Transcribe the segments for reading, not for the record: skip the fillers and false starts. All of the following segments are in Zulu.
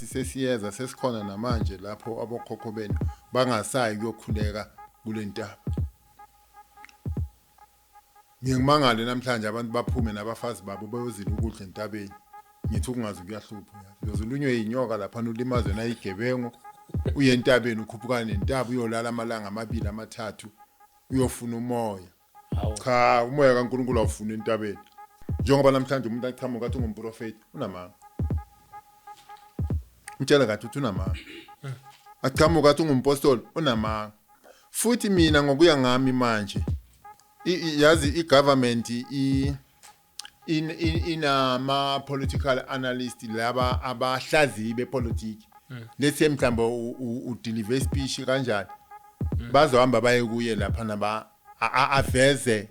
isikhathi sesiyeza, sesikhona namanje lapho abokhokho benu bangasayi kuyokhuleka kule ntaba. Ngiye ngimangale namhlanje abantu baphume nabafazi babo bayozila ukudla entabeni. Ngithi ukungazi kuyahlupha uyazi. Uyozulunywe yinyoka lapha ulimazwe nayigebengu. Uye entabeni ukhuphuka nentaba uyolala amalanga amabili amathathu uyofuna umoya. Cha, umoya kaNkulunkulu awufuni entabeni. Njengoba namhlanje umuntu aqhamuka athi ungumprofeti, unamanga. Mtshela kathi uthi unamanga. Aqhamuka athi ungumpostoli, unamanga. Futhi mina ngokuya ngami manje yazi i-government inama political analyst laba abahlaziyi bepolitiki. Let's say mhlawumbe u-deliver speech kanjani. Bazohamba baye kuye lapha naba aveze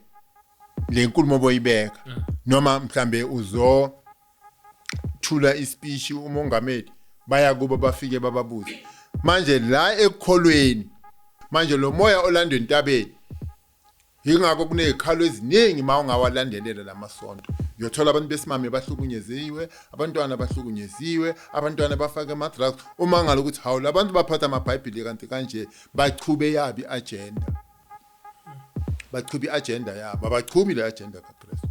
le nkulumo boyibeka noma mhlambe uzo thula ispeech umongameli, baya kubo bafike bababuze. Manje la ekukholweni manje lo moya olandwe entabeni, ingakho kunezikhalo eziningi uma ungawalandelela lamasonto. Uyothola abantu besimame bahlukunyeziwe, abantwana bahlukunyeziwe, abantwana bafake ama-drugs. Uma ngalo ukuthi hawu labantu baphatha amabhayibhili kanti kanje bachube yabi i-agenda, bachube i-agenda yabo, abachubi le agenda kaKristu.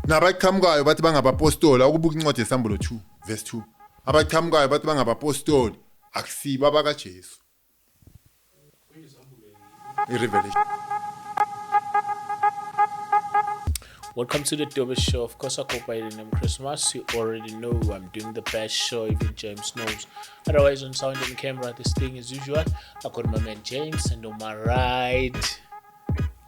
Nabaqhamukayo bathi bangabapostoli, akubuka incwadi yeSambulo 2 verse 2, abaqhamukayo bathi bangabapostoli akusibo abakaJesu. I-Revelation. Welcome to the Dobe Show. Of course, I go by the name Christmas. You already know I'm doing the best show, even James knows. Otherwise, on sound and camera, this thing as usual. I got my man James, and on my right,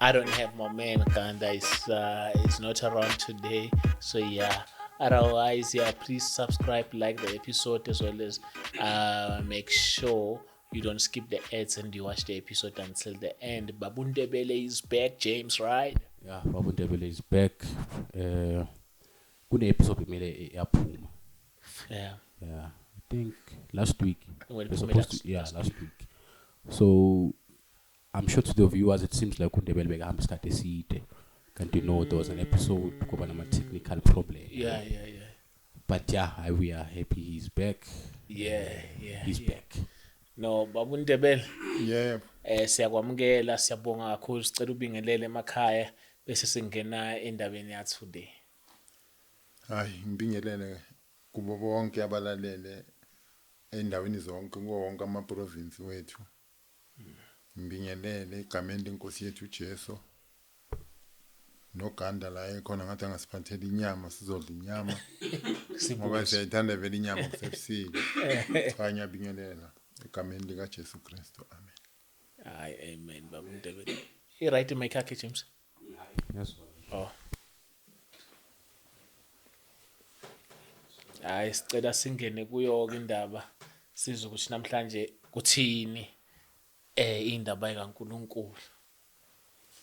I don't have my man Kanda is not around today. So yeah. Otherwise, yeah, please subscribe, like the episode, as well as make sure you don't skip the ads and you watch the episode until the end. Babundebele is back, James, right? Yeah, Babundebele is back. Kune episode kumele yaphuma. Yeah. Yeah, I think last week. Well, We're supposed to, yeah, last week. So I'm sure to the viewers it seems like uNdebele bekahamba isikhathi eside. Kanti no, there was an episode kuba nama technical problem. Yeah, yeah, yeah. But yeah, we are happy he's back. Yeah, yeah. He's yeah. back. No, Babundebele. Yebo. Siyakwamukela, siyabonga kakhulu, sicela ubingelele emakhaya bese singena endabeni ya today. Hayi, ngibingelele kubo bonke abalalele endaweni zonke kuwo wonke ama province wethu. Ngibingelele egameni lenkosi yethu uJesu. Noganda la ekhona ngathi angasiphathela inyama, sizodla inyama. Ngoba siyayithanda vele inyama kusebusika. Cha, ngiyabingelela egameni lika Jesu Kristu. Amen. Hayi, amen Babundebele. I right mic yakhe James? Yes. Oh. Hayi, sicela singene kuyo ke indaba sizwe ukuthi namhlanje kuthini indaba kaNkuluNkulu.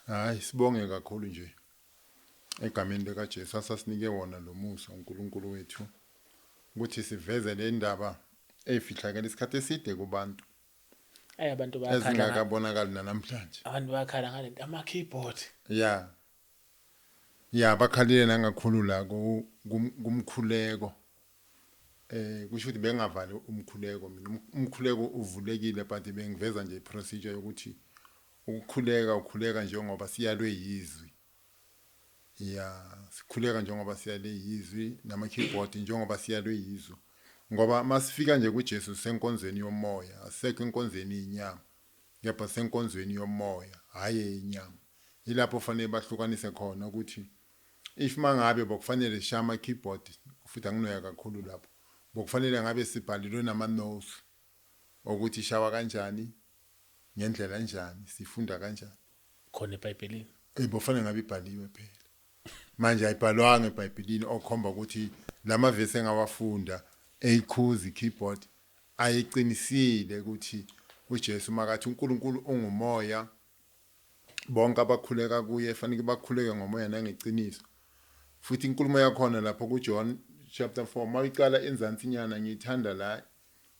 Hayi, sibonge kakhulu nje egameni lika Jesu asasinike wona lo musa uNkulunkulu wethu ukuthi siveze le ndaba efihlakele isikhathi eside kubantu. Ayi, abantu bayakhala ezingakabonakali namhlanje. Abantu bayakhala ngalento ama keyboard. Yeah. Yeah, bakhalile nangakhulu la kumkhuleko. Kusho ukuthi bengavali umkhuleko mina. Umkhuleko uvulekile but bengiveza nje iprocedure yokuthi ukukhuleka ukhuleka njengoba siyalwe yizwi. Yeah, sikhuleka njengoba siyalwe yizwi nama keyboard njengoba siyalwe yizwi. Ngoba masifika nje kuJesu senkonzweni yomoya, asekho enkonzweni yenyama. Kepha senkonzweni yomoya, hayi yenyama. Yilapho fanele bahlukanise khona ukuthi if mangabe bokufanele shama keyboard futhi anginoya kakhulu lapho. Bokufanele ngabe sibhalilwe nama notes ukuthi ishawa kanjani, ngendlela kanjani, sifunda kanjani. Khona eBhayibhelini. Bokufanele ngabe ibhaliwe phela. Manje ayibhalwanga eBhayibhelini okhomba ukuthi lamavesi engawafunda eyikhuzi keyboard ayiqinisile ukuthi uJesu makathi uNkulunkulu ungumoya, bonke abakhuleka kuye fanele bakhuleke ngomoya nangeqiniso. Futhi inkulumo yakhona lapho kuJohn chapter 4 mawuqala enzansi nyana ngiyithanda la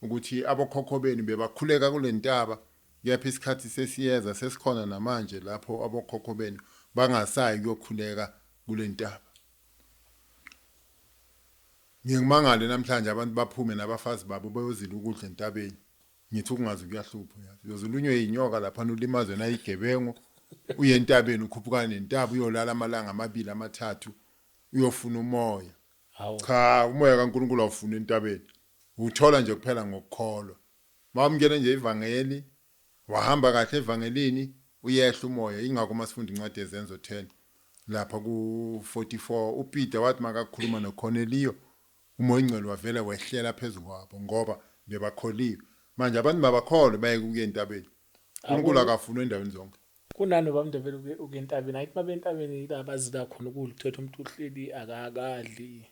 ukuthi abokhokho benu bebakhuleka kule ntaba, kepha isikhathi sesiyeza sesikhona namanje lapho abokhokho benu bangasayi kuyokhuleka kule ntaba. Ngiye ngimangale namhlanje abantu baphume nabafazi babo bayozila ukudla entabeni. Ngithi ukungazi kuyahlupha yazi. Uyozulunywe yinyoka lapha ulimazwe nayigebengu. Uye entabeni ukhuphuka nentaba uyolala amalanga amabili amathathu uyofuna umoya. Hawu. Cha, umoya kaNkulunkulu awufuni entabeni. Uthola nje kuphela ngokukholwa. Mawamukele nje ivangeli, wahamba kahle evangelini, uyehla umoya. Ingakho masifunda incwadi yeZenzo 10 lapha ku 44 uPeter wathi makakhuluma noCornelio umoya ingcwele wavele wehlela phezukwabo ngoba bebakholiwe. Manje abantu mabakholwe baye kuye entabeni. uNkulunkulu akafuni endaweni zonke. Kunani bamndebele ukuya entabeni? Ayithi babe entabeni la bazila khona ukudla, uthethe umuntu uhleli akakadli.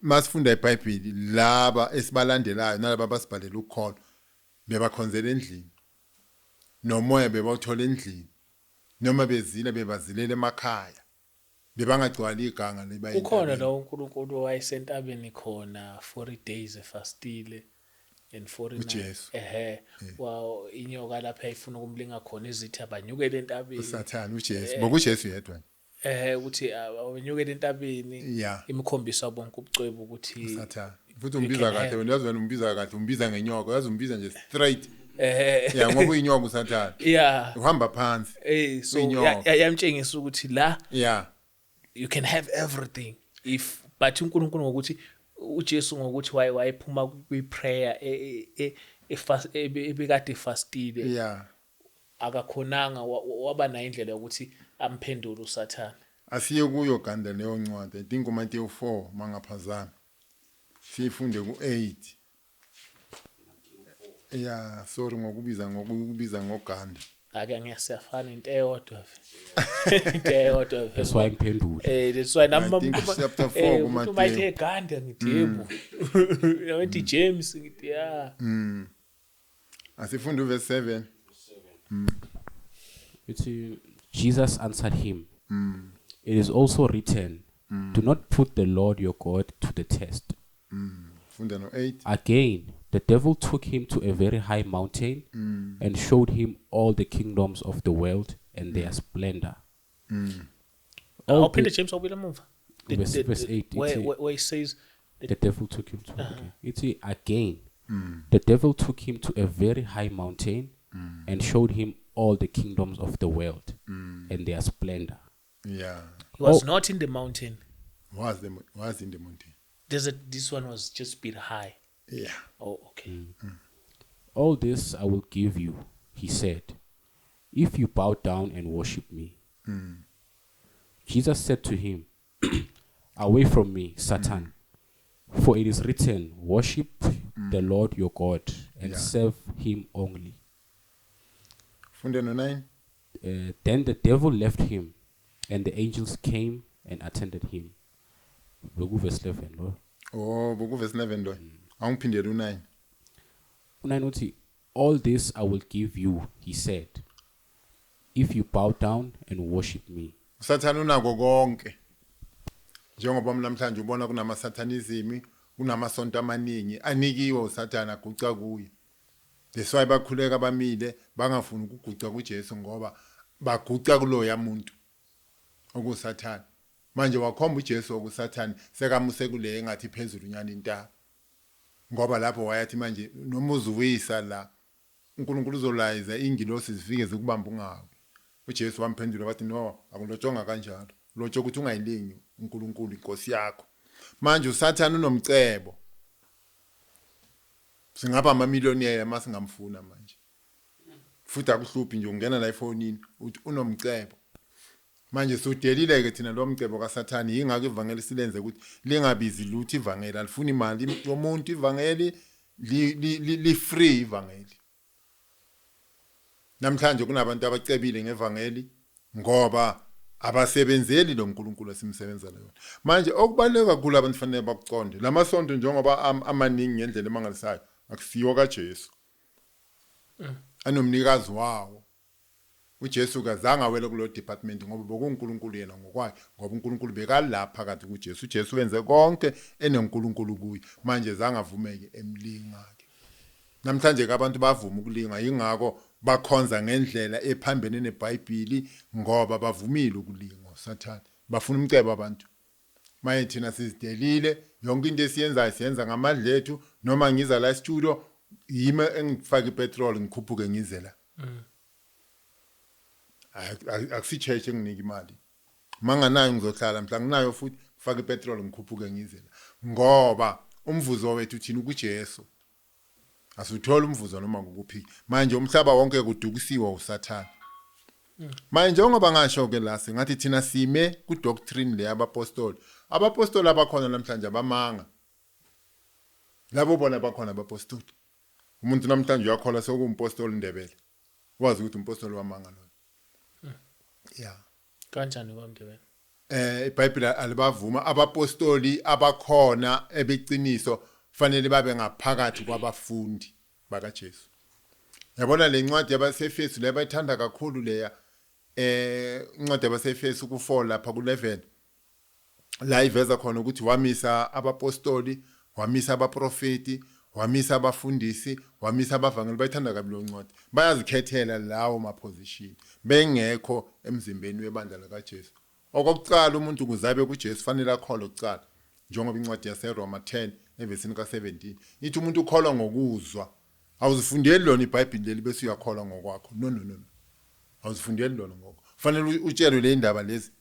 Masifunda iBhayibheli laba esibalandelayo nalaba abasibhalela ukholo bebakhonzela endlini. Nomoya bebawuthola endlini. Noma bezila bebazilela emakhaya. Bebangagcwali iganga liba Kukhona la uNkulunkulu owayesentabeni khona 40 days efastile and 40 nights. uJesu. Ehhe. Wa inyoka lapha ayifuna ukumlinga khona izithi abanyukele entabeni. uSathane uJesu. BokuJesu yedwa nje. Ehhe, ukuthi abanyukele entabeni. Yeah. Imikhombisa bonke ubucwebe ukuthi uSathane. Futhi umbiza kahle wena, yazi wena umbiza kahle, umbiza ngenyoka, yazi umbiza nje straight. Yeah, ngoba uyinyoka uSathane. Yeah. Uhamba phansi. So Uyinyoka. yamtshengisa ukuthi la Yeah. you can have everything if but uNkulunkulu ngokuthi uJesu ngokuthi wayephuma kwi prayer ebekade fastile. Yeah. Akakhonanga waba nayo indlela yokuthi amphendule uSathane. Asiye kuyo ganda leyo ncwadi. I think uMateyu 4 mangaphazami. Sifunde ku8. Yeah, sorry ngokubiza ngoganda. Ake ngiyasiyafana into eyodwa. Into eyodwa. That's why ngiphendule. That's why nami I think chapter 4 kuMateyu. Umayithe eganda ngithi yebo. Yathi James ngithi yeah. Asifunde verse 7. Ithi Jesus answered him. It is also written, do not put the Lord your God to the test. Funda no 8. Again, the devil took him to a very high mountain and showed him all the kingdoms of the world and their splendor. All Awuphinde James awubuyele emuva. Verse 8, Where it says the devil took him to okay. Ithi again, the devil took him to a very high mountain and showed him all the kingdoms of the world and their splendor. Yeah. He was not in the mountain. Was in the mountain. This one was just a bit high. Yeah. Oh, okay. All this I will give you, he said, if you bow down and worship me. Jesus said to him, away from me, Satan, for it is written, worship the Lord your God and serve him only. Funde no 9. Then the devil left him, and the angels came and attended him. Boku verse 11, lo. Oh, boku verse 11 lo. Awungiphindele u9. U9 uthi, all this I will give you, he said, if you bow down and worship me. uSathane unako konke. Njengoba namhlanje ubona kunama satanism, kunamasonto amaningi anikiwe uSathane aguca kuye. That's why bakhuleka bamile bangafuni ukuguca kuJesu ngoba baguca kuloya muntu okuSathane. Manje wakhomba uJesu okuSathane sekamuse kule engathi phezulu nyana intaba. Ngoba lapho wayathi manje noma uzuwisa la uNkulunkulu uzolayiza ingilosi zifike zikubamba ungawi. uJesu wamphendula wathi no, akulotshonga kanjalo. Lotsho ukuthi ungayilingi uNkulunkulu inkosi yakho. Manje uSathane unomcebo. Singaba ama millionaire masingamfuna manje. Futhi akuhluphi nje ungena la efonini uthi unomcebo. Manje sudelile ke thina lo mcebo kaSathane, yingakho ivangeli silenze ukuthi lingabizi lutho ivangeli, alifuni imali yomuntu ivangeli, li free ivangeli. Namhlanje kunabantu abacebile ngevangeli ngoba abasebenzeli lo nkulunkulu esimsebenzela yona. Manje okubaluleke kakhulu abantu fanele bakuqonde lamasonto njengoba amaningi ngendlela emangalisayo akusiyo kaJesu. Anomnikazi wawo. uJesu kazange awele kulo department ngoba bokuNkulunkulu yena ngokwakhe, ngoba uNkulunkulu bekalapha phakathi kuJesu. uJesu wenze konke eneNkulunkulu kuye. Manje zange avumeke emlinga ke. Namhlanje ke abantu bavuma ukulinga, yingakho bakhonza ngendlela ephambene neBhayibheli ngoba bavumile ukulingwa uSathane. Bafuna umcebo abantu. Maye thina sizidelile, yonke into esiyenzayo siyenza ngamandla ethu. Noma ngiza la studio yimi engifaka ipetrol ngikhuphuke ngize la. Akusi-church enginika imali. Manganayo ngizohlala, mhla nginayo futhi ngifaka ipetrol ngikhuphuke ngize la, ngoba umvuzo wethu thina kuJesu. Asuthola umvuzo noma kukuphi. Manje umhlaba wonke kudukisiwe uSathane. Manje njengoba ngasho ke la, singathi thina sime ku doctrine le yabapostoli. Abapostoli abakhona namhlanje abamanga. Labo bona bakhona abapostoli. Umuntu namhlanje uyakholwa sekuwumpostoli Ndebele. Wazi ukuthi umpostoli wamanga lo. Yeah. Kanjani kwaMndebele? IBhayibheli alibavuma abapostoli abakhona ebeqiniso, fanele babe ngaphakathi kwabafundi bakaJesu. Yabona le ncwadi yabaseFesu le bayithanda kakhulu leya, incwadi yabaseFesu ku4 lapha ku11, la iveza khona ukuthi wamisa abapostoli, wamisa abaprofeti, wamisa abafundisi, wamisa abavangeli. Bayithanda kabi lo ncwadi. Bayazikhethela lawo ma position bengekho emzimbeni webandla likaJesu. Okokuqala, umuntu ukuze abe kuJesu fanele akholwe kuqala, njengoba incwadi yaseRoma 10 evesini ka17 ithi umuntu ukholwa ngokuzwa. Awuzifundeli lona iBhayibheli leli bese uyakholwa ngokwakho. No, no, no, no. Awuzifundeli lona ngokho, fanele utshelwe le ndaba lezi,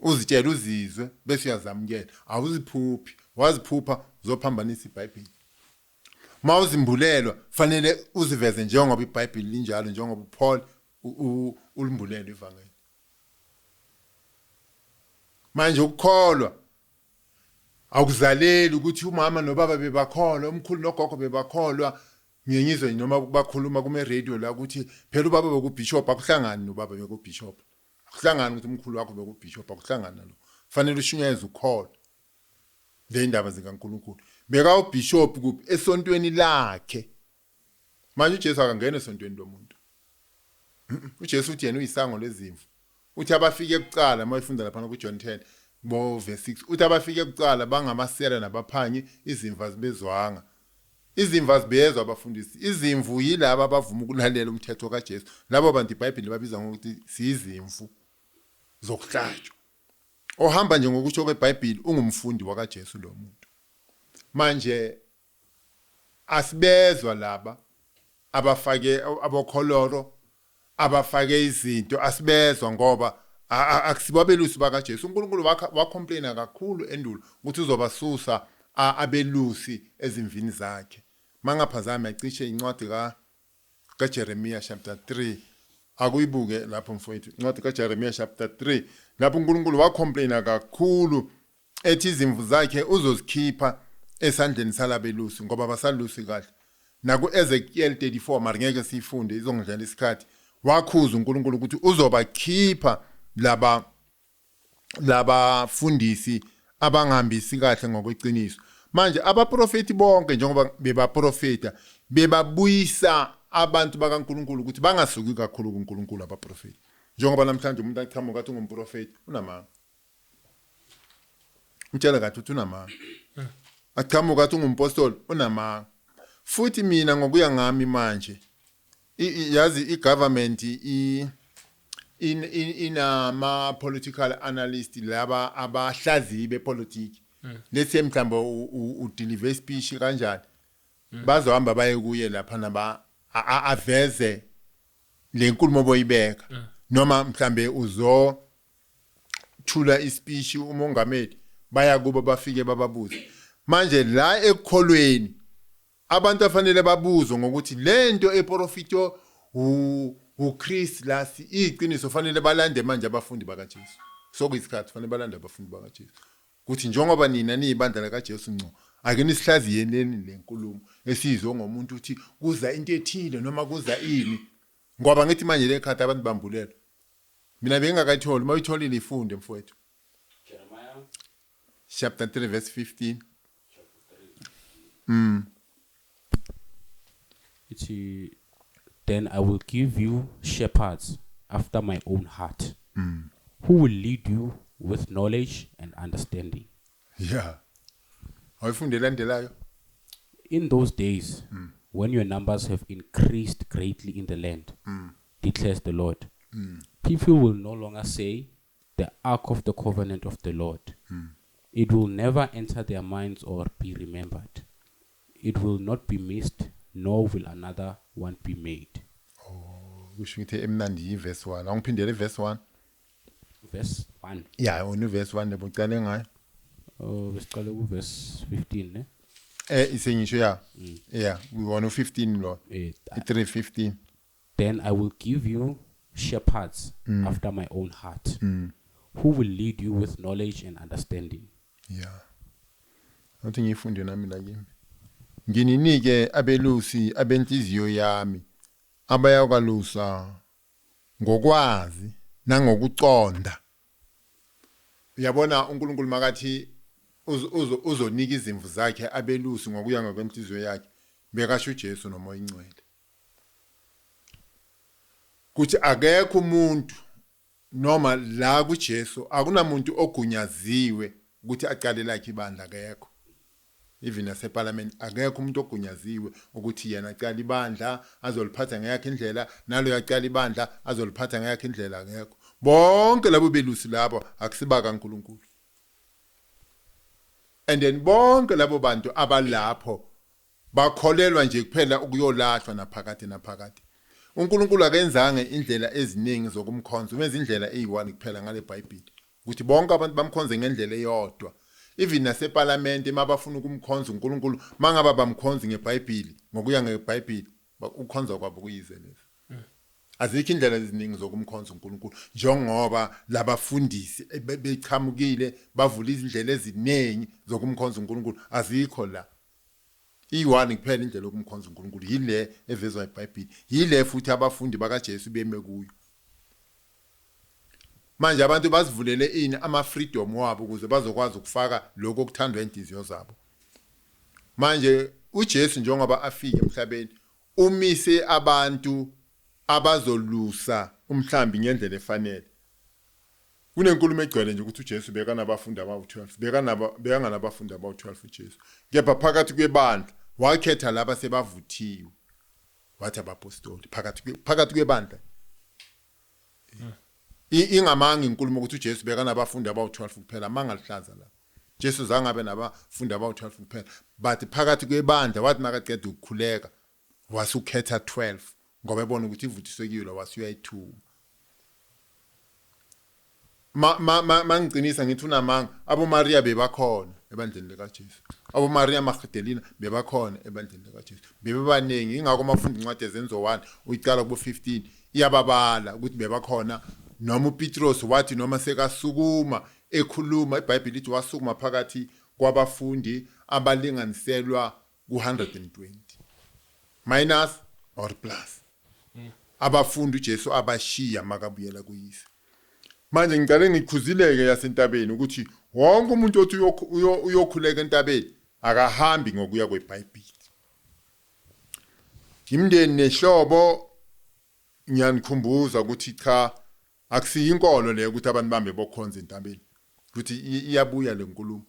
uzitshele, uzizwe, bese uyazamukela. Awuziphuphi, waziphupha uzophambanisa iBhayibheli. Mawuzimbulelwa fanele uziveze njengoba iBhayibheli linjalo, njengoba uPaul ulimbulelwe ivangeli. Manje ukukholwa akuzaleli ukuthi umama nobaba bebakholwa, umkhulu nogogo bebakholwa. Ngiye ngizwe noma bakhuluma kuma radio la ukuthi phela ubaba bekubishop. Akuhlangani nobaba bekubishop, akuhlangani ukuthi umkhulu wakho bekubishop, akuhlangani nalo. Fanele ushunyayeze ukholo le indaba zikaNkuluNkulu. Beka ubishop kuphi? Esontweni lakhe. Manje uJesu akangena esontweni lomuntu. UJesu uthi yena uyisango lezimvu. Uthi abafike kuqala, mayifunda lapha ku John 10 bo verse 6, uthi abafike kuqala bangamasela nabaphanyi, izimvu azibezwanga. Izimvu azibezwa abafundisi. Izimvu yilaba abavuma ukulalela umthetho kaJesu. Labo bantu iBhayibheli babiza ngokuthi siyizimvu zokuhlatshwa. Ohamba nje ngokusho kweBhayibheli ungumfundi wakaJesu lo muntu. Manje asibezwa laba abafake abokholoro, abafake izinto, asibezwa ngoba akusibo abelusi bakaJesu. uNkulunkulu wacomplaina kakhulu endulo ukuthi uzobasusa abelusi ezimvini zakhe. Mangaphazami acishe incwadi ka kaJeremiah chapter 3. Akuyibuke lapho mfowethu, incwadi kaJeremiah chapter 3, lapho uNkulunkulu wacomplaina kakhulu ethi izimvu zakhe uzozikhipha esandleni salabelusi ngoba basalusi kahle. Naku Ezekiel 34, mara ngeke siyifunde, izongidlela isikhathi, wakhuza uNkulunkulu ukuthi uzobakhipha laba labafundisi abangahambisi kahle ngokweqiniso. Manje abaprofeti bonke njengoba bebaprofeta bebabuyisa abantu bakaNkulunkulu ukuthi bangasuki kakhulu kuNkulunkulu abaprofeti, njengoba namhlanje umuntu achamuka athi ungumprofeti, unamanga. Umtshela kathi uthi unamanga, achamuka athi ungumpostoli, unamanga futhi. Mina ngokuya ngami manje, yazi igovernment i in inama political analyst, laba abahlaziyi bepolitiki. Let's say mhlawumbe udeliver speech kanjani, bazohamba baye kuye lapha naba aveze le nkulumo boyibeka, noma mhlambe uzo thula ispeech umongameli, baya kubo bafike bababuze. Manje la ekukholweni abantu afanele babuzwe ngokuthi lento eprofito uChrist lasi iqiniso, fanele balande manje abafundi bakaJesu. Sokuyisikhathi fanele balande abafundi bakaJesu kuthi njengoba nina niyibandla likaJesu ngco, ake nisihlaziyeleni le nkulumo esizwe ngomuntu uthi kuza into ethile noma kuza ini, ngoba ngithi manje le khathi abantu bambulelwa. Mina bengingakayitholi, uma uyitholile ifunde mfowethu. Jeremiah chapter 3 verse 15. Chapter 3. Ithi, "Then I will give you shepherds after my own heart, who will lead you with knowledge and understanding." Yeah, awuyifunde elandelayo. "In those days, when your numbers have increased greatly in the land, declares the Lord, people will no longer say, 'The ark of the covenant of the Lord.'" It will never enter their minds or be remembered. It will not be missed, nor will another one be made. Kusho ukuthi emnandi yi-verse 1. Awungiphindele i-verse 1. Verse 1. Ya, wona u-verse 1 lebo ucale ngayo. Oh, besiqale ku verse 15, ne? Isengisho ya. Yeah, we won u15 lo. I3:15. Then I will give you shepherds after my own heart, who will lead you with knowledge and understanding. Yeah. Athi ngifunde nami la kimi. Ngininike abelusi abenhliziyo yami abayakwalusa ngokwazi nangokuconda. Uyabona uNkulunkulu makathi uzonika izimvu zakhe abelusi ngokuya ngokwenhliziyo yakhe, bekasho uJesu noMoya Ingcwele. Kuthi akekho umuntu noma la kuJesu akunamuntu ogunyaziwe ukuthi aqale lakhe ibandla, akekho. Even naseparliament akekho umuntu ogunyaziwe ukuthi yena aqale ibandla azoliphatha ngeyakhe indlela, nalo yaqala ibandla azoliphatha ngeyakhe indlela, akekho. Bonke labo belusi labo akusiba kaNkuluNkulu. And then bonke labo bantu abalapho bakholelwa nje kuphela ukuyolahlwa naphakade naphakade. uNkulunkulu akenzanga indlela eziningi zokumkhonza, umenza indlela eyi-1 kuphela ngale Bhayibheli, ukuthi bonke abantu bamkhonze ngendlela eyodwa. Even naseparliament mabafuna ukumkhonza uNkulunkulu, mangaba bamkhonza ngeBhayibheli, ngokuya ngeBhayibheli, ukukhonza kwabo kuyize lezi. Azikho indlela eziningi zokumkhonza uNkulunkulu, njengoba labafundisi bechamukile bavula izindlela eziningi zokumkhonza uNkulunkulu, azikho la. Iyi-1 kuphela indlela yokumkhonza uNkulunkulu, yile evezwa iBhayibheli, yile futhi abafundi bakaJesu beme kuyo. Manje abantu bazivulele ini ama-freedom wabo ukuze bazokwazi ukufaka lokho okuthandwa inhliziyo zabo. Manje uJesu njengoba afika emhlabeni umise abantu abazolusa umhlambi ngendlela efanele. Kunenkulumo egcwele nje ukuthi uJesu bekanabafundi abawu-12, bekanganabafundi abawu-12 uJesu. Kepha phakathi kwebandla wakhetha laba sebavuthiwe, wathi abapostoli phakathi kwebandla. Ingamanga inkulumo ukuthi uJesu bekanabafundi abawu-12 kuphela, mangalihlaza la. Jesu zange abe nabafundi abawu-12 kuphela, but phakathi kwebandla wathi makaqeda ukukhuleka wasukhetha 12 ngoba ebona ukuthi ivuthisekile, wasuyayithuma. Ma ma mangiqinisa ngithi unamanga, abo Maria bebakhona ebandleni likaJesu, abo Maria Magdalena bebakhona ebandleni likaJesu, bebebaningi. Ingakho mafunda incwadi ezenzo 1 uyicala kubo 15 iyababala ukuthi bebakhona. Noma uPetros wathi noma sekasukuma ekhuluma, iBhayibheli lithi wasukuma phakathi kwabafundi abalinganiselwa ku-120 minus or plus abafundi uJesu abashiya makabuyela kuyise. Manje ngicale ngikhuzileke yasentabeni ukuthi wonke umuntu othi uyokhuleka entabeni akahambi ngokuya kweBhayibheli. Imndeni nehlobo, ngiyanikhumbuza ukuthi cha, akusiyinkolo leyo ukuthi abantu bambe bokhonza entabeni, ukuthi iyabuya le nkulumo,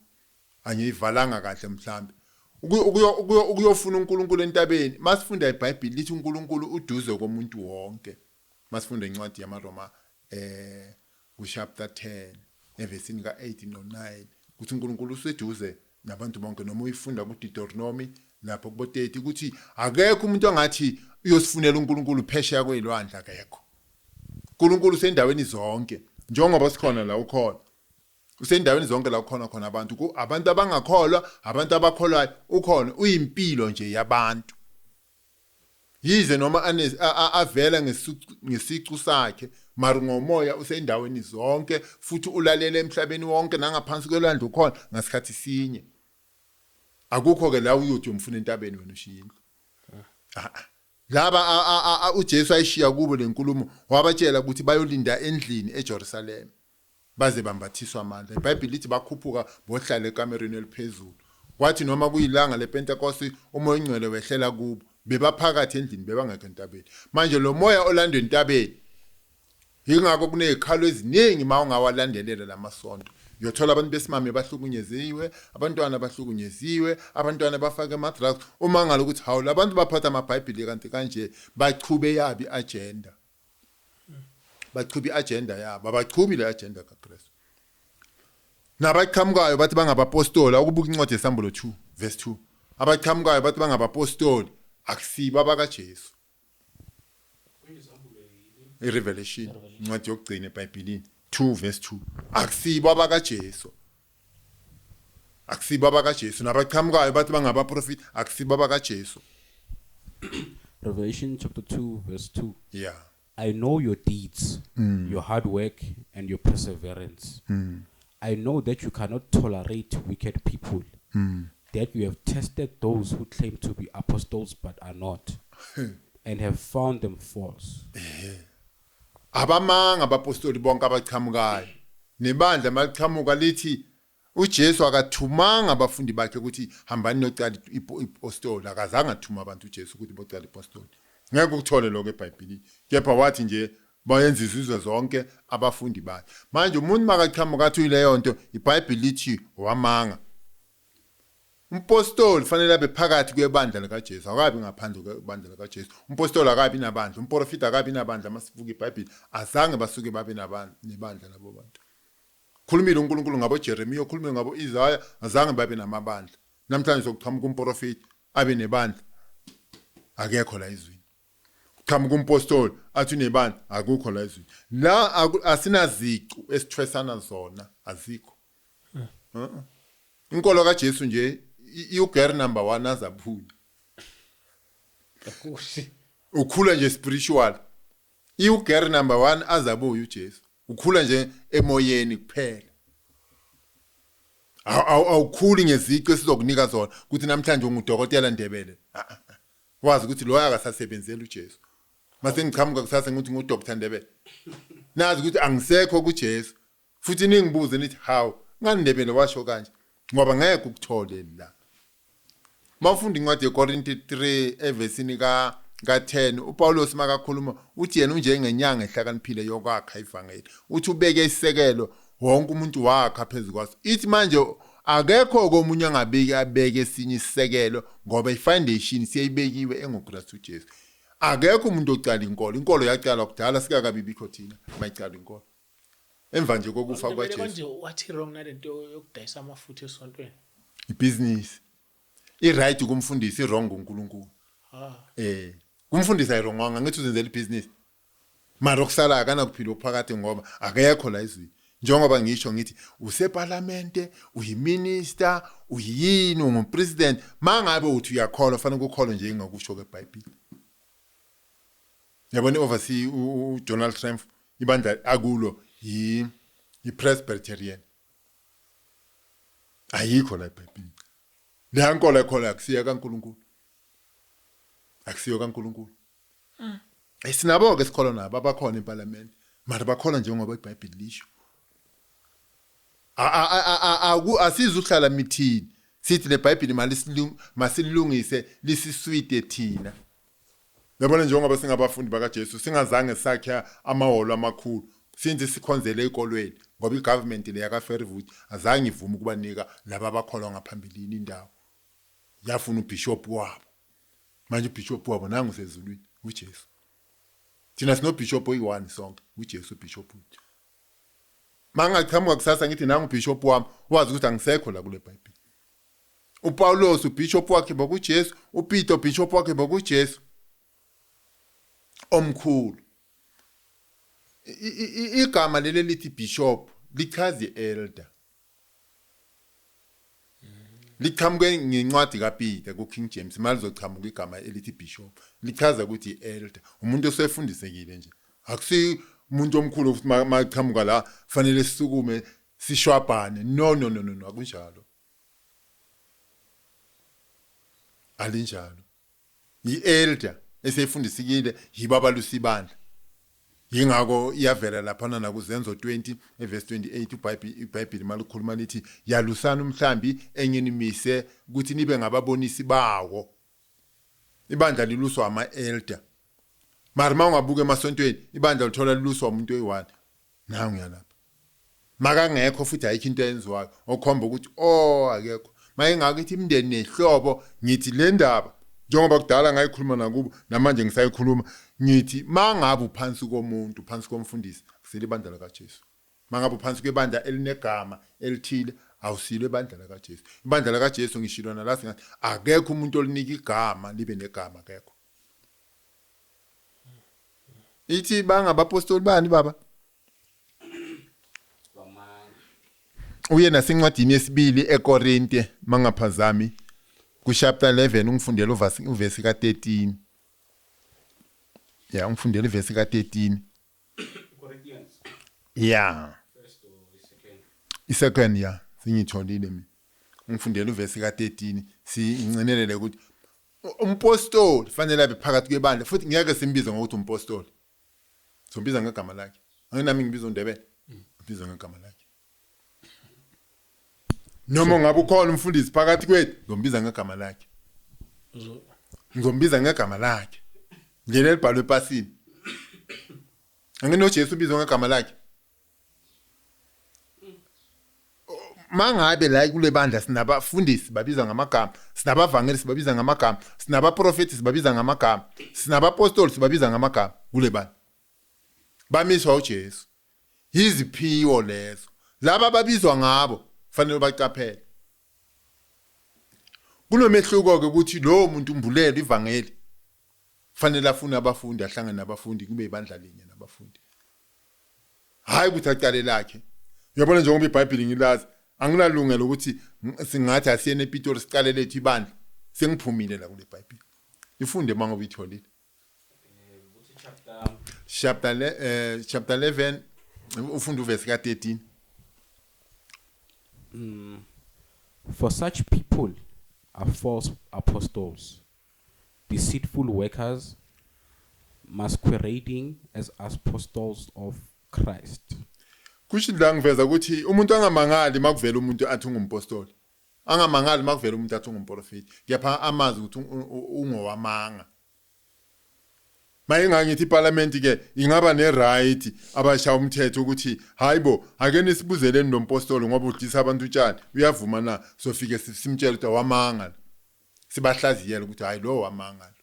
angiyivalanga kahle mhlambe. Ukuyofuna uNkulunkulu entabeni, masifunda iBhayibheli lithi uNkulunkulu uduze komuntu wonke. Masifunda incwadi yamaRoma ku chapter 10 evesini ka8 no9 ukuthi uNkulunkulu useduze nabantu bonke. Noma uyifunda ku Deuteronomy lapho kubo 30 ukuthi akekho umuntu ongathi uyosifunela uNkulunkulu phesheya kwezilwandle, akekho. uNkulunkulu usendaweni zonke, njengoba sikhona la ukhona, usendaweni zonke la kukhona khona abantu, abantu abangakholwa, abantu abakholwayo, ukhona, uyimpilo nje yabantu. Yize noma avela ngesicu sakhe, mara ngomoya usendaweni zonke futhi ulalele emhlabeni wonke nangaphansi kwelwandle ukhona ngasikhathi sinye. Akukho ke la uyothi umfuna entabeni wena ushiya indlu. Laba uJesu ayishiya kubo lenkulumo, wabatshela ukuthi bayolinda endlini eJerusalem baze bambathiswa amandla. IBhayibheli lithi bakhuphuka bohlala ekamereni eliphezulu, kwathi noma kuyilanga lePentecost uMoya oNgcwele wehlela kubo, bebaphakathi endlini, bebangekho entabeni. Manje lo moya olandwe entabeni, ingakho kunezikhalo eziningi uma ungawalandelela lamasonto, uyothola abantu besimame bahlukunyeziwe, abantwana bahlukunyeziwe, abantwana bafake ama-drugs. Uma ngalo ukuthi hawu, labantu baphatha amabhayibheli kanti kanje bachube yabi agenda, bachuba i-agenda yabo, abachubi le agenda kaKristu. Nabaqhamukayo bathi bangabapostoli, akubuka incwadi yeSambulo 2 verse 2. Abaqhamukayo bathi bangabapostoli, akusibo abakaJesu. IRevelation, incwadi yokugcina eBhayibhelini, 2 verse 2. Akusibo abakaJesu. Akusibo abakaJesu. Nabaqhamukayo bathi bangabaprofiti, akusibo abakaJesu. Revelation chapter 2 verse 2. Yeah. I know your deeds, your hard work, and your perseverance. I know that you cannot tolerate wicked people, that you have tested those who claim to be apostles but are not, and have found them false. Abamanga abapostoli bonke abaqhamukayo. Nebandla maliqhamuka lithi uJesu akathumanga abafundi bakhe ukuthi hambani nocala ipostoli, akazange athuma abantu uJesu ukuthi bocala ipostoli. Ngeke ukuthole lokho eBhayibhelini. Kepha wathi nje bayenza izizwe zonke abafundi bakhe. Manje umuntu makaqhamuka athi uyileyo nto, iBhayibheli lithi wamanga. Umpostoli fanele abe phakathi kwebandla likaJesu, akabi ngaphandle kwebandla likaJesu. Umpostoli akabi nabandla, umprofita akabi nabandla. Masivuka iBhayibheli, azange basuke babe nabandla nebandla labo bantu. Khulumile uNkulunkulu ngabo Jeremiah, ukhulumile ngabo Isaiah, azange babe namabandla. Namhlanje sokuqhamuka umprofita abe nebandla, akekho la izwini. Qhamuka umpostoli athi unebandla, akukho la izwini. La asinazicu esithwesana zona, azikho. Inkolo kaJesu nje iuger number 1 azabuya. Ukhula nje spiritual. Iuger number 1 azabuya uJesu. Ukhula nje emoyeni kuphela. Awukhuli ngezici esizokunika zona ukuthi namhlanje ungudokotela Ndebele. Wazi ukuthi lo akasasebenzeli uJesu. Mase ngiqhamuka kusasa ngithi nguDr Ndebele. Nazi ukuthi angisekho kuJesu. Futhi ningibuze nithi how ngani Ndebele washo kanje, ngoba ngeke ukuthole la. Mawufunda incwadi yeKorinte 3 evesini ka ka-10, uPawulos makakhuluma uthi yena unjengenyanga ehlakaniphile yokwakha ivangeli. Uthi ubeke isisekelo, wonke umuntu wakha phezu kwaso. Ithi manje akekho komunye angabiki abeke esinye isisekelo, ngoba ifoundation siyayibekiwe engoKristu Jesu. Akekho umuntu ocala inkolo, inkolo yaqala kudala, sikakabibikho thina mayicala inkolo. Emva nje kokufa Ndebele kwaJesu. Manje wathi wrong nalento yokudayisa amafutha esontweni. Ibhizinisi. I-right kumfundisi, i-wrong kuNkulunkulu. Kumfundisi ayirongwanga, ngithi uzenzela ibhizinisi. Mara okusalayo akanakuphila okuphakade ngoba akekho la ezweni. Njengoba ngisho ngithi useparlamente, uyiminister, uyini, ungupresident, mangabe uthi uyakholwa fanele ukukholwe nje ngokusho kweBhayibheli. Yabona oversee uDonald Trump, ibandla akulo yi-Presbyterian. Ayikho la eBhayibhelini. Le nkolo ekholwa akusiyo kaNkuluNkulu. Akusiyo kaNkuluNkulu. Sinabo ke sikholwa nabo abakhona eParliament. Mara bakholwa njengoba iBhayibheli lisho. Asizuhlala mithini. Sithi leBhayibheli masilungise lisiswide thina. Yabona njengoba singabafundi bakaJesu singazange sakhe amahholo amakhulu, since sikhonzele ezikolweni ngoba igovernment le yakaFerwood azange ivume ukubanika laba abakholwa ngaphambilini indawo. Yafuna ubishop wabo. Manje ubishop wabo nangu usezulwini uJesu. Thina sinobishop oyi-1 sonke, uJesu ubishop wethu. Mangaqhamuka kusasa ngithi nangu ubishop wami, wazi ukuthi angisekho la kule Bible. uPaulos ubishop wakhe bokuJesu, uPeter ubishop wakhe bokuJesu. Omkhulu. Igama leli lithi bishop lichaza elder. Liqhamuke ngencwadi kaPeter ku King James, malizoqhamuka igama elithi bishop. Lichaza ukuthi elder, umuntu osefundisekile nje. Akusi umuntu omkhulu futhi maqhamuka la fanele sisukume sishwabhane. No no no no, akunjalo. Alinjalo. I-elder eseyifundisikile yibabalusi ibandla. Yingakho iyavela lapha nakuZenzo 20 everse 28, iBhayibheli malikhuluma lithi yalusana umhlambi enginimise ukuthi nibe ngababonisi bawo. Ibandla liluswa ama-elder. Mara mawungabuka emasontweni ibandla lithola liluswa umuntu oyi-1. Nangu yalapha. Makangekho futhi ayikho into eyenziwayo okhomba ukuthi oh akekho. Mayengaka ithi imindeni nehlobo, ngithi le ndaba njengoba kudala ngayikhuluma nakubo namanje ngisayikhuluma, ngithi mangabe uphansi komuntu, phansi komfundisi, akusile ibandla likaJesu. Mangabe uphansi kwebandla elinegama elithile, awusilo ibandla lakaJesu. Ibandla lakaJesu ngishilo nala singathi akekho umuntu olinika igama libe negama, akekho. Ithi bangabapostoli bani baba? Uye nasencwadini yesibili eKorinte mangaphazami ku chapter 11 ungifundele uvesi ka13. Ya, ungifundele ivesi ka13. Corinthians. Yeah. First or second? I-second, ya, singitholile mina. Ungifundele uvesi ka13 sincinelele ukuthi umpostoli fanele abe phakathi kwebandla, futhi ngeke simbize ngokuthi umpostoli. Sombiza ngegama lakhe. Anginami ngibiza uNdebele. Ngibiza ngegama lakhe. Noma ngabe ukhona umfundisi phakathi kwethu, ngombiza ngegama lakhe. Ngizombiza ngegama lakhe. Nje lelibhalwe epasini. AnginoJesu ubizwa ngegama lakhe. Mangabe la kule bandla sinabafundisi babiza ngamagama, sinabavangeli sibabiza ngamagama, sinabaprofeti sibabiza ngamagama, sinabapostoli sibabiza ngamagama kule bandla. Bamiswa uJesu. Yiziphiwo lezo. Laba ababizwa ngabo fanele baqaphele. Kunomehluko ke ukuthi lo muntu umbulele ivangeli. Fanele afune abafundi, ahlangane nabafundi, kube ibandla linye nabafundi. Hayi ukuthi aqale lakhe. Uyabona njengoba iBhayibheli ngilazi, anginalungelo ukuthi singathi asiyene ePitori siqale lethu ibandla. Sengiphumile la kule Bhayibheli. Ifunde mangoba uyitholile. Chapter 11 ufunda uvesi ka13. For such people are false apostles, deceitful workers, masquerading as apostles of Christ. Kusho la ngiveza ukuthi umuntu angamangali makuvela umuntu athi ungumpostoli. Angamangali makuvela umuntu athi ungumprofeti. Kepha amazi ukuthi ungowamanga. Maye ngangithi iParliament ke ingaba ne right abasha umthetho ukuthi hayibo ake nisibuzeleni lo mpostoli ngoba udlisa abantu utshani, uyavuma na? Sofike simtshele ukuthi awamanga, sibahlaziyela ukuthi hayi lo wamanga.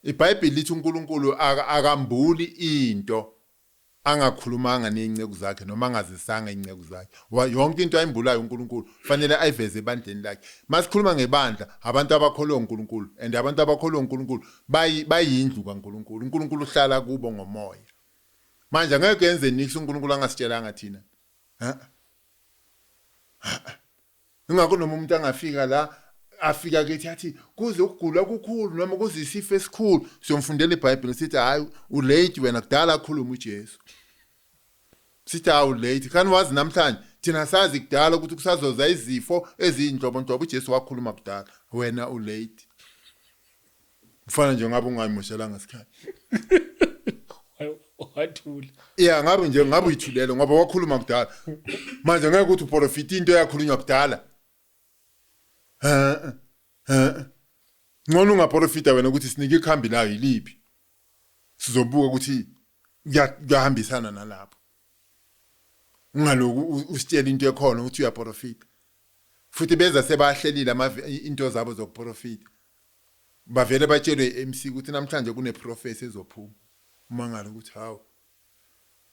iBhayibheli lithi uNkulunkulu akambuli into angakhulumanga nezinceku zakhe noma angazisanga inceku zakhe. Yonke into ayimbulayo uNkulunkulu fanele ayiveze ebandleni lakhe. Masikhuluma ngebandla, abantu abakholwa uNkulunkulu, and abantu abakholwa uNkulunkulu bayindlu kaNkulunkulu. uNkulunkulu uhlala kubo ngomoya. Manje angeke yenze nix uNkulunkulu angasitshelanga thina. Ha? Ingakho noma umuntu angafika la afika kithi athi kuze ukugula okukhulu noma kuze isifo esikhulu, siyomfundela iBhayibheli sithi hayi ulate wena, kudala akhuluma uJesu. Sithi hawu ulate, kanti wazi namhlanje thina sazi kudala ukuthi kusazoza izifo eziyinhlobonhlobo, uJesu wakhuluma kudala, wena ulate. Kufana nje ngabe ungayimoshelanga isikhathi. Wathula. Yeah, ngabe nje ngabe uyithulele ngoba wakhuluma kudala. Manje ngeke ukuthi uprofita into eyakhulunywa kudala. Ha ha. Ngcono ungaprofita wena ukuthi sinike ikhambi layo yiliphi. Sizobuka ukuthi kuyahambisana nalapho. Ungaloku usitshela into ekhona ukuthi uyaprofita. Futhi beza sebahlelile into zabo zokuprofita. Bavele batshelwe iMC ukuthi namhlanje kune prophecy ezophuma. Umangala ukuthi hawu.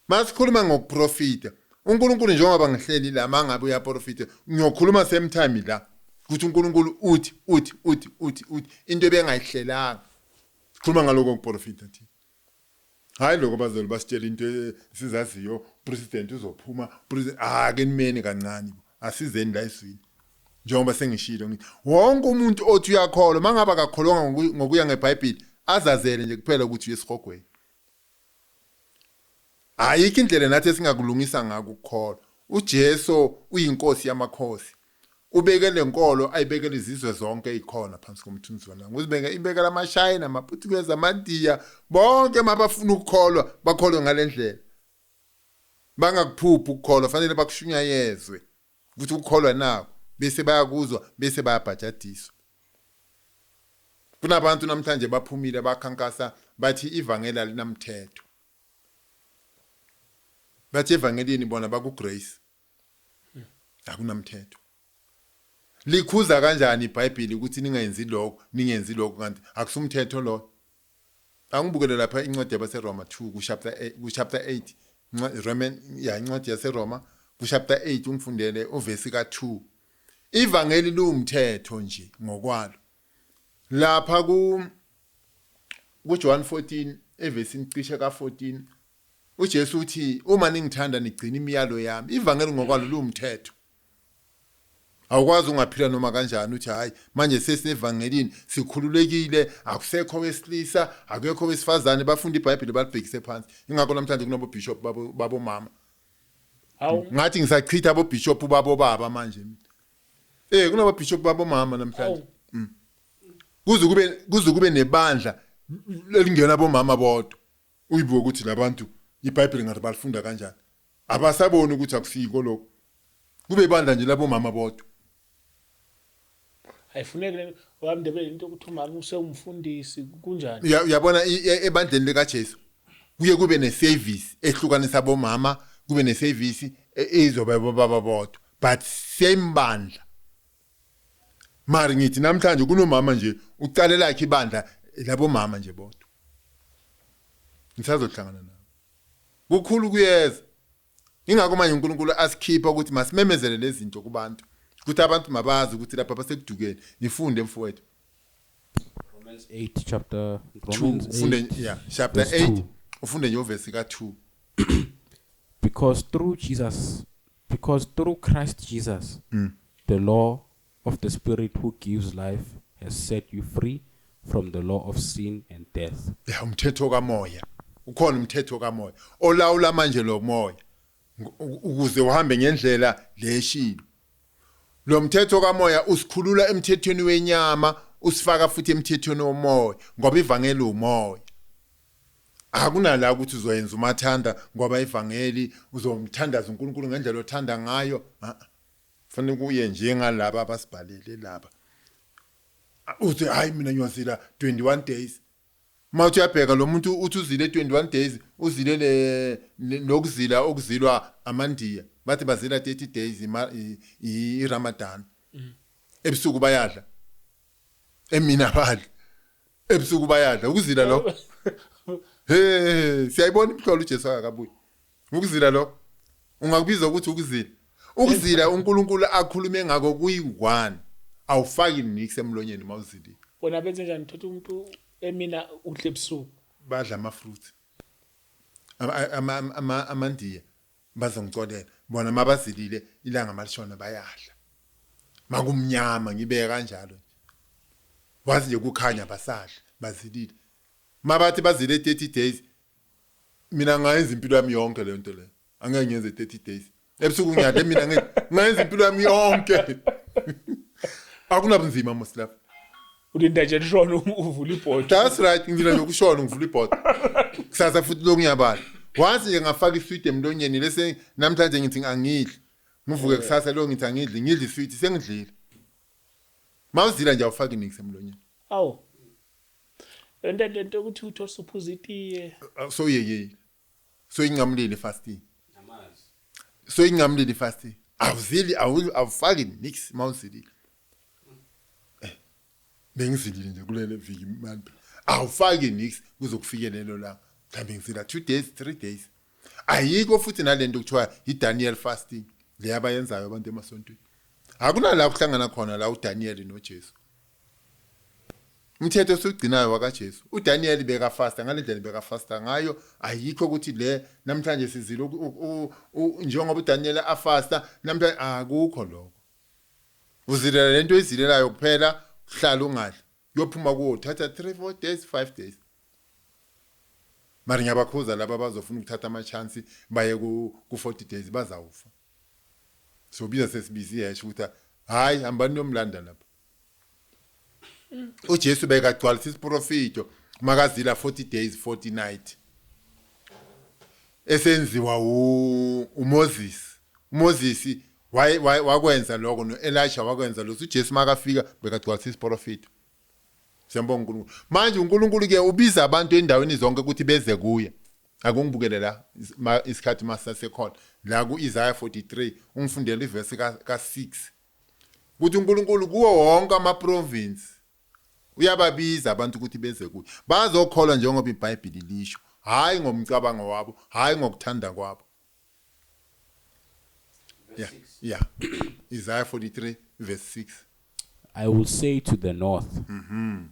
Masikhuluma ngokuprofita, uNkulunkulu njengoba ngihleli la mangabe uyaprofita, ngiyokhuluma same time la ukuthi uNkulunkulu uthi uthi uthi uthi uthi into ebengayihlelanga. Sikhuluma ngaloko ukuprofita thina. Hayi lokho bazolo basitshela into sizaziyo, president uzophuma, president ke nimeni kancane, asizeni la eswini. Njengoba sengishilo ngithi wonke umuntu othi uyakholwa mangabe akakholwanga ngokuya ngeBhayibheli azazele nje kuphela ukuthi uyesihogweni. Ayikho indlela nathi esingakulungisa ngako ukukholwa. uJesu uyinkosi yamakhosi. Ubeke lenkolo ayibekele izizwe zonke ezikhona phansi komthunzi welanga. Uzibeke ibekela amaShayina, amaPutukezi, amaNdiya, bonke mabafuna ukukholwa bakholwe ngalendlela. Bangakuphuphi ukukholwa, fanele bakushunyayezwe ukuthi ukukholwa nako, bese bayakuzwa bese bayabhajadiswa. Kunabantu namhlanje baphumile bakhankasa bathi ivangeli alinamthetho. Bathi evangelini bona baku grace. Akunamthetho. Likhuza kanjani iBhayibheli ukuthi ningenzi lokho, ningenzi lokho, kanti akusumthetho lo? Angibukele lapha incwadi yabaseRoma 2 ku chapter 8, ku chapter 8. Roman, ya, incwadi yaseRoma ku chapter 8, ungifundele uvesi ka2. Ivangeli liwumthetho nje ngokwalo. Lapha ku John 14 evesini cishe ka14, uJesu uthi, "Uma ningithanda, nigcina imiyalo yami." Ivangeli ngokwalo liwumthetho. Awukwazi ungaphila noma kanjani, uthi, "Hayi, manje sesinevangelini, sikhululekile, akusekho wesilisa, akekho wesifazane." Bafunda iBhayibheli balibhekise phansi. Ingakho namhlanje kunobo bishop babo babomama. Hawu. Ngathi ngisachitha abo bishop babo baba manje mina. Kunabo bishop babomama namhlanje. Kuze kube nebandla elingena bomama bodwa. Uyibuka ukuthi labantu iBhayibheli ngathi balifunda kanjani. Abasaboni ukuthi akusiko lokho. Kube ibandla nje labomama bodwa. Ayifuneki le wamndebele into ukuthi umama usewumfundisi, kunjani? Uyabona, ebandleni likaJesu kuye kube neservice ehlukanisa bomama, kube neservice ezoba baba bodwa, but same bandla. Mari ngithi namhlanje kunomama nje uqale lakhe ibandla labomama nje bodwa. Ngisazohlangana nabo. Kukhulu kuyeza. Ingakho manje uNkulunkulu asikhipha ukuthi masimemezele lezi zinto kubantu, ukuthi abantu mabazi ukuthi lapha basekudukeni. Nifunde, mfowethu. Romans 8 chapter 2. Romans Ufunde. 8 Yeah, chapter verse 8. 2. Ufunde nje uvesi ka2. Because through Christ Jesus the law of the Spirit who gives life has set you free from the law of sin and death. Ya, umthetho kamoya ukhona, umthetho kamoya olawula manje lo moya ukuze uhambe ngendlela leshilo. Lo mthetho kamoya usikhulula emthethweni wenyama, usifaka futhi emthethweni womoya, ngoba ivangeli umoya. Akunala ukuthi uzoyenza umathanda ngoba ivangeli, uzomthandaza uNkulunkulu ngendlela othanda ngayo. Ah, kufanele kuye njengalaba abasibhalele laba. Uthi, "Hayi, mina ngiyozila 21 days." Mawuthi uyabheka, lo muntu uthi uzile 21 days, uzile lokuzila okuzilwa amaNdiya, bathi bazila 30 days iRamadan. Ebusuku bayadla, emina abadli, ebusuku bayadla. Ukuzila lo? He, siyayibona imhlolo, uJesu akakabuyi. Ukuzila lo ungakubiza ukuthi ukuzila? Ukuzila uNkulunkulu akhulume ngako kuyi-1, awufaki nix emlonyeni mawuzilile. Bona benze njani? Uthatha umuntu emina udle, ebusuku? Badla ama-fruits. AmaNdiya bazongicolela bona, mabazilile, ilanga malishona bayadla, makumnyama, ngibeke kanjalo nje, wazi nje kukhanya basadla, bazilile. Mabathi bazile 30 days, mina ngayenza impilo yami yonke leyo nto leyo. Angeke ngiyenze 30 days ebusuku ngiyadla mina, ngeke ngayenza impilo yami yonke, akunabunzima mos lapho. Ulinda nje lishona, uvula ibhodo. That's right, ngila nje ukushona, ngivula ibhodo, kusasa futhi lokungiyabala. Once nje ngafaka iswidi emlonyeni, lese namhlanje ngithi angidli, ngivuke kusasa lo ngithi angidli, ngidli iswidi, sengidlile. Mawuzila nje awufaki nix emlonyeni. Awu, lento ukuthi uthi usuphuza itiye? Soyekile, soyinqamulile fasting, soyinqamulile fasting. Awuzili, awufaki nix mawuzilile. Bengizilile nje kulele viki manje, awufaki nix kuzokufike lelo la, mhlawumbe ngizila 2 days, 3 days. Ayikho futhi nalento kuthiwa i-Daniel fasting le abayenzayo abantu emasontweni. Akunala kuhlangana khona la uDaniel noJesu. Umthetho esugcinayo wakaJesu. uDaniel bekafasta ngalendlela bekafasta ngayo. Ayikho ukuthi le namhlanje sizile njengoba uDaniel afasta namhlanje, akukho lokho. Uzilela lento oyizilelayo kuphela, uhlala ungadli, kuyophuma kuwo, thatha 3, 4 days, 5 days. Mara ngiyabakhuza laba abazofuna ukuthatha ama-chance baye ku 40 days, bazawufa. Sobiza sesibiza iheshe ukuthi, "Hayi, hambani niyomlanda lapha." uJesu bekagcwalisa isiprofito makazila 40 days 40 night esenziwa uMoses. uMoses wakwenza lokho, noElisha wakwenza lokho. uJesu makafika bekagcwalisa isiprofito. Siyambonga uNkulunkulu. Manje uNkulunkulu ke ubiza abantu endaweni zonke ukuthi beze kuye. Akungibukele la isikhathi masasekhona la ku-Isaiah 43, ungifundele ivesi ka-6, ukuthi uNkulunkulu kuwo wonke ama-province uyababiza abantu ukuthi beze kuye, bazokholwa njengoba iBhayibheli lisho, hayi ngomcabango wabo, hayi ngokuthanda kwabo. Yeah. Yeah. Isaiah 43 verse 6. I will say to the north,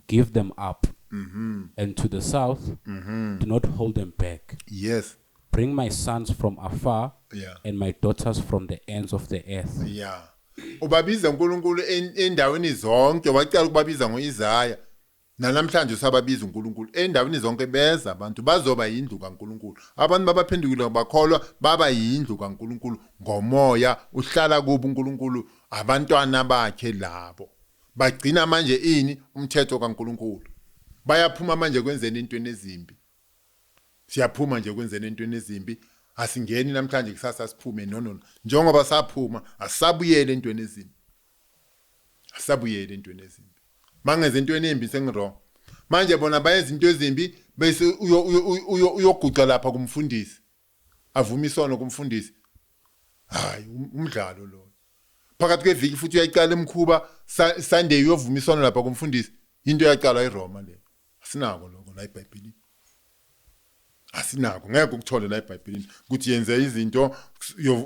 give them up, and to the south, do not hold them back. Yes. Bring my sons from afar, Yeah. and my daughters from the ends of the earth. Yeah. Ubabiza uNkulunkulu endaweni zonke, waqala ukubabiza ngoIsaya. Namhlanje usababiza uNkulunkulu endaweni zonke, beza abantu bazoba yindlu kaNkulunkulu. Abantu babaphendukile bakholwa baba yindlu kaNkulunkulu ngomoya uhlala kubo uNkulunkulu, abantwana bakhe labo. Bagcina manje ini umthetho kaNkulunkulu. Bayaphuma manje kwenzeni intweni ezimbi. Siyaphuma nje kwenzeni intweni ezimbi. Asingeni namhlanje kusasa siphume, no no. Njengoba saphuma asabuyele entweni ezimbi. Asabuyele entweni ezimbi. Mangenza into embi sengi-wrong. Manje bona bayenza into ezimbi bese uyoguqa lapha kumfundisi. Avuma isono kumfundisi. Hayi, umdlalo lo. Phakathi kweviki futhi uyaqala emkhuba, Sunday uyovuma isono lapha kumfundisi. Into yaqala eRoma le. Asinako lokho la eBhayibhelini. Asinako, ngeke ukuthole la eBhayibhelini ukuthi yenze izinto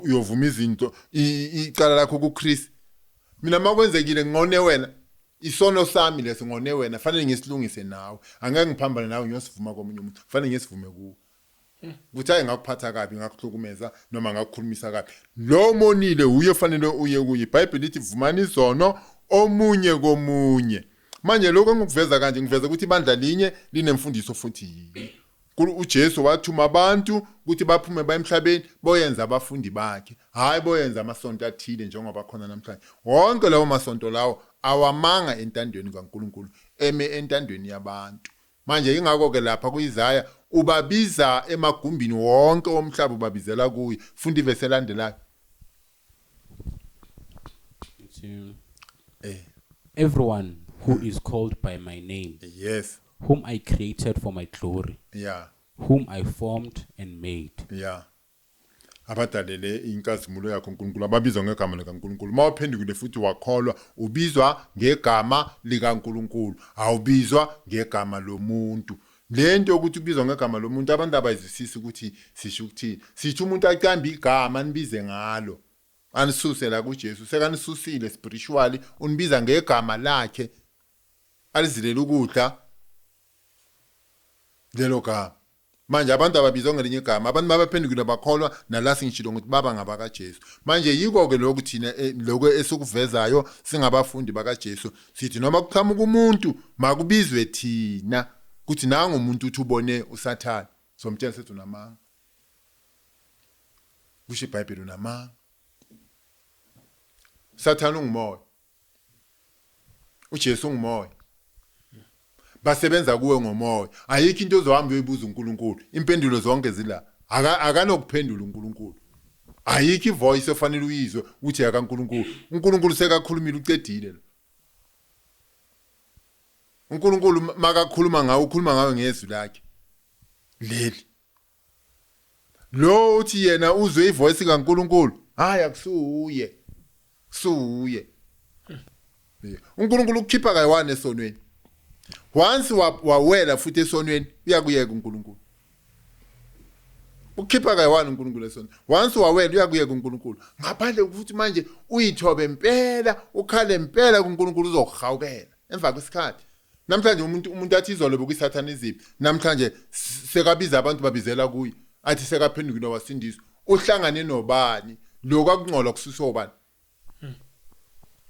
uyovuma izinto icala lakho kuChrist. Mina makwenzekile ngone wena, isono sami leso ngone wena, fanele ngisilungise nawe. Angeke ngiphambane nawe ngiyosivuma komunye umuntu, fanele ngisivume kuwe. Ukuthi hayi ngakuphatha kabi, ngakuhlukumeza noma ngakukhulumisa kabi. Lo monile uye fanele uye kuye. iBhayibheli lithi vumani izono omunye komunye. Manje lokho engikuveza kanje, ngiveza ukuthi ibandla linye linemfundiso futhi yinye. uJesu wathuma abantu ukuthi baphume baye emhlabeni boyenza abafundi bakhe, hayi boyenza amasonto athile njengoba khona namhlanje. Wonke lawo masonto lawo awamanga entandweni kaNkulunkulu, eme entandweni yabantu. Manje ingakho ke lapha kuIsaya ubabiza emagumbini wonke omhlaba, ubabizela kuye. Funda ivesi elandelayo. Everyone who is called by my name, yes, whom I created for my glory, yeah, whom I formed and made. Yeah. Abadalele inkazimulo yakho uNkulunkulu, ababizwa ngegama likaNkulunkulu. Mawuphendukile futhi wakholwa, ubizwa ngegama likaNkulunkulu, awubizwa ngegama lomuntu. Lento yokuthi ubizwa ngegama lomuntu, abantu abayizwisisi ukuthi sisho ukuthini. Sithi umuntu aqambe igama anibize ngalo, anisuse la kuJesu, sekanisusile spiritually, unibiza ngegama lakhe, alizilela ukudla lelo gama. Manje abantu ababizwa ngelinye igama, abantu mabaphendukile bakholwa nala singishilo ukuthi baba ngabakaJesu. Manje yiko ke lokhu thina lokho esikuvezayo singabafundi bakaJesu, sithi noma kuqhamuka umuntu makubizwe thina kuthi nangu umuntu uthi ubone uSathane, somtshela sethi unamanga. Kusho iBhayibheli unamanga. Sathane ungumoya, uJesu ungumoya, basebenza kuwe ngomoya. Ayikho into ozohamba uyoyibuza uNkulunkulu, impendulo zonke zila. Akanokuphendula uNkulunkulu. Ayikho ivoice ofanele uyizwe uthi yakaNkulunkulu. uNkulunkulu sekakhulumile, ucedile lo. uNkulunkulu makakhuluma ngawe, ukhuluma ngawe ngezwi lakhe leli. Lo uthi yena uzwe ivoice kaNkulunkulu, hayi akusuye, suye. uNkulunkulu ukukhipha kayi-one esonweni. Once wawela futhi esonweni, uyakuyeka uNkulunkulu. Ukukhipha kayi-one uNkulunkulu esonweni. Once wawela uyakuyeka uNkulunkulu. Ngaphandle ukuthi manje uyithobe impela, ukhale impela kuNkulunkulu, uzokuhawukela emva kwesikhathi. Namhlanje umuntu athi izolo bekuyi-satanism, namhlanje sekabiza abantu babizela kuye, athi sekaphendukile wasindiswa. Uhlangane nobani? Lokho akungcola kususwa ubani?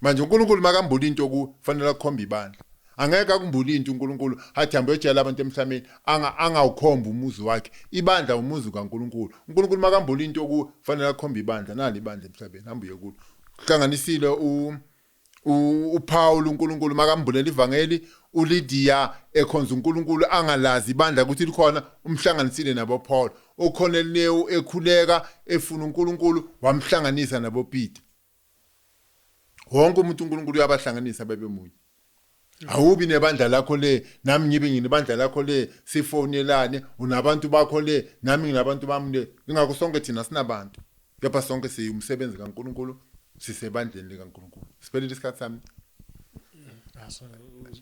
Manje uNkulunkulu makambula into ku fanele akukhombe ibandla. Angeke akumbule into uNkulunkulu athi hambe uyotshela abantu emhlabeni, angawukhomba umuzi wakhe. Ibandla umuzi kaNkulunkulu. uNkulunkulu makambula into ku fanele akukhombe ibandla, nali ibandla emhlabeni, hamba uye kulo. Hlanganisile uPaul, uNkulunkulu makambulela ivangeli, uLydia ekhonza uNkulunkulu angalazi ibandla ukuthi likhona, umhlanganisile nabo Paul. uCornelius ekhuleka efuna uNkulunkulu, wamhlanganisa nabo Peter. Wonke umuntu uNkulunkulu uyabahlanganisa babe munye. Awubi nebandla lakho le, nami ngibe nginebandla lakho le, sifonelane, unabantu bakho le, nami nginabantu bami le. Ingakho sonke thina sinabantu. Kepha sonke siyumsebenzi kaNkulunkulu, sisebandleni likaNkulunkulu. Siphelile isikhathi sami.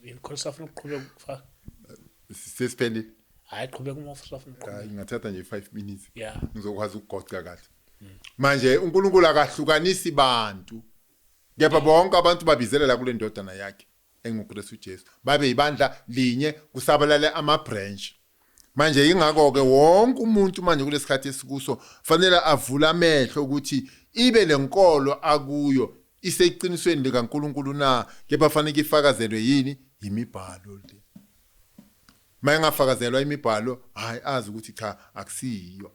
Inkosi afuna ukuqhubeka ukufaka. Sesiphelile. Hayi, qhubeka uma ufuna ukuqhubeka. Ngingathatha nje 5 minutes. Yeah. Ngizokwazi ukugoqa kahle. Manje uNkulunkulu akahlukanisi bantu, kepha bonke abantu babizelela kule ndodana yakhe enguKristu Jesu, babe ibandla linye, kusabalale ama branch. Manje ingakho ke wonke umuntu manje kulesikhathi esikuso fanele avule amehlo ukuthi ibe lenkolo akuyo iseqinisweni likaNkulunkulu na, kepha fanele ifakazelwe yini imibhalo le. Mayingafakazelwa imibhalo, hayi, azi ukuthi cha, akusiyo.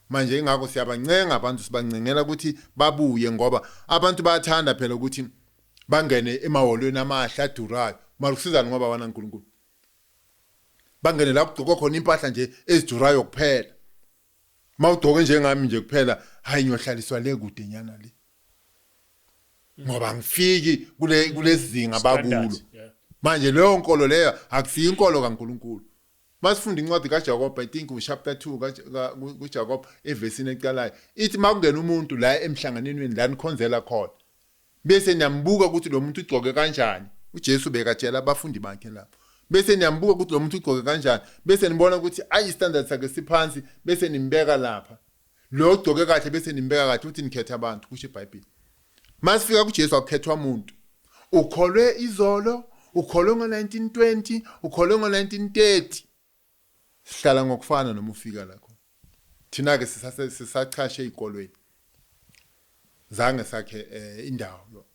Manje ingakho siyabancenga abantu, sibancengela ukuthi babuye, ngoba abantu bayathanda phela ukuthi bangene emahholweni amahle adurayo. Mara kusizani ngoba wana uNkulunkulu? Bangene la kugqokwa khona impahla nje ezidurayo kuphela. Mawugqoke njengami nje kuphela, hayi, ngiyohlaliswa le kude nyana le, ngoba ngifiki kule kulezinga bakulo. Standards, yeah. Manje leyo nkolo leyo akusiyo inkolo kaNkulunkulu. Masifunda incwadi kaJakob, I think chapter 2 kuJakob, evesini eqalayo, ithi makungena umuntu la emhlanganweni la nikhonzela khona, bese niyambuka ukuthi lo muntu ugcoke kanjani. uJesu bekatshela abafundi bakhe lapho. Bese niyambuka ukuthi lo muntu ugcoke kanjani, bese nibona ukuthi ayi, standard sakhe siphansi, bese nimbeka lapha. Lo ugcoke kahle, bese nimbeka kahle. Uthi nikhetha abantu, kusho iBhayibheli. Masifika kuJesu akukhethwa umuntu. Ukholwe izolo, ukholwe ngo1920, ukholwe ngo1930, sihlala ngokufana noma ufika lapho. Thina ke sisase sisachashe ezikolweni, zange sakhe indawo yo,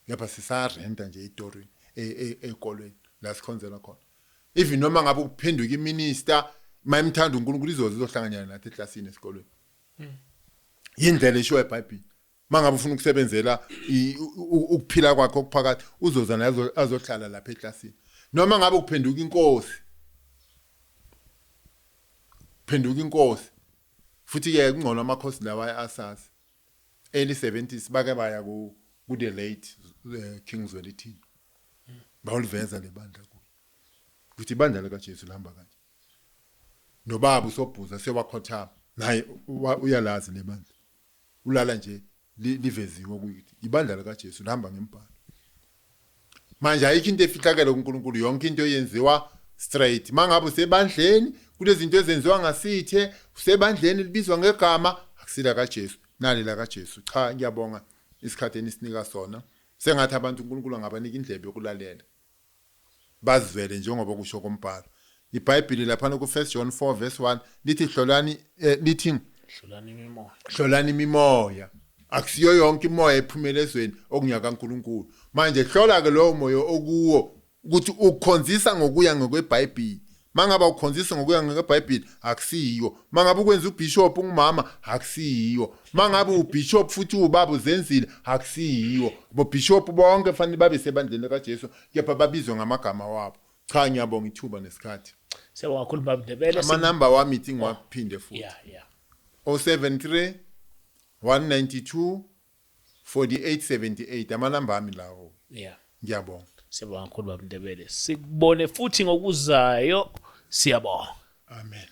lapha sisarenta nje itorini ezikolweni la sikhonzela khona. Even noma ngabe kuphenduka iminister, mayimthanda uNkulunkulu, izoze izohlanganyela nathi eklasini esikolweni. Yindlela eshiwo eBhayibheli. Mangabe ufuna ukusebenzela ukuphila kwakho okuphakathi, uzoza naye azohlala lapha eklasini. Noma ngabe kuphenduka inkosi, phenduka inkosi futhi ke kungcono amakhosi lawa asazi early 70s bake baya ku the late King Zwelithini, bawuliveza lebandla kuye ukuthi ibandla likaJesu lihamba kanje. Nobaba uSobhuza sewakhothama naye, uyalazi lebandla, ulala nje liveziwe ukuthi ibandla likaJesu lihamba ngembhalo. Manje ayikho into efihlakele kuNkulunkulu, yonke into yenziwa straight. Mangabe usebandleni kulezinto ezenziwa ngasithe, usebandleni libizwa ngegama, akusila kaJesu, nali la kaJesu. Cha, ngiyabonga isikhathi enisinika sona. Sengathi abantu uNkulunkulu angabanika indlebe yokulalela, bazwele njengoba kusho kombhalo iBhayibheli lapha ku 1 John 4 verse 1, lithi hlolani, lithi Hlolani imimoya. Hlolani imimoya. Akusiyo yonke imoya ephumela ezweni okunyaka kaNkulunkulu. Manje hlola ke lowo moya okuwo ukuthi ukhonzisa ngokuya ngokweBhayibheli. Mangabe ukhonzisa ngokuya ngokweBhayibheli, akusiyo. Mangabe ukwenza ubishop ungumama, akusiyo. Mangabe ubishop futhi ubaba uzenzile, akusiyo. Bo bishop bonke fanele babe sebandleni likaJesu, kepha babizwe ngamagama wabo. Cha, ngiyabonga ithuba nesikhathi. Siyabonga kakhulu, Baba Ndebele. Amanamba wami ithi ngiwaphinde futhi. Yeah. 073 192 4878, amanamba ami lawo. Ngiyabonga. Siyabonga kakhulu, Baba Ndebele. Sikubone futhi ngokuzayo. Siyabonga. Amen.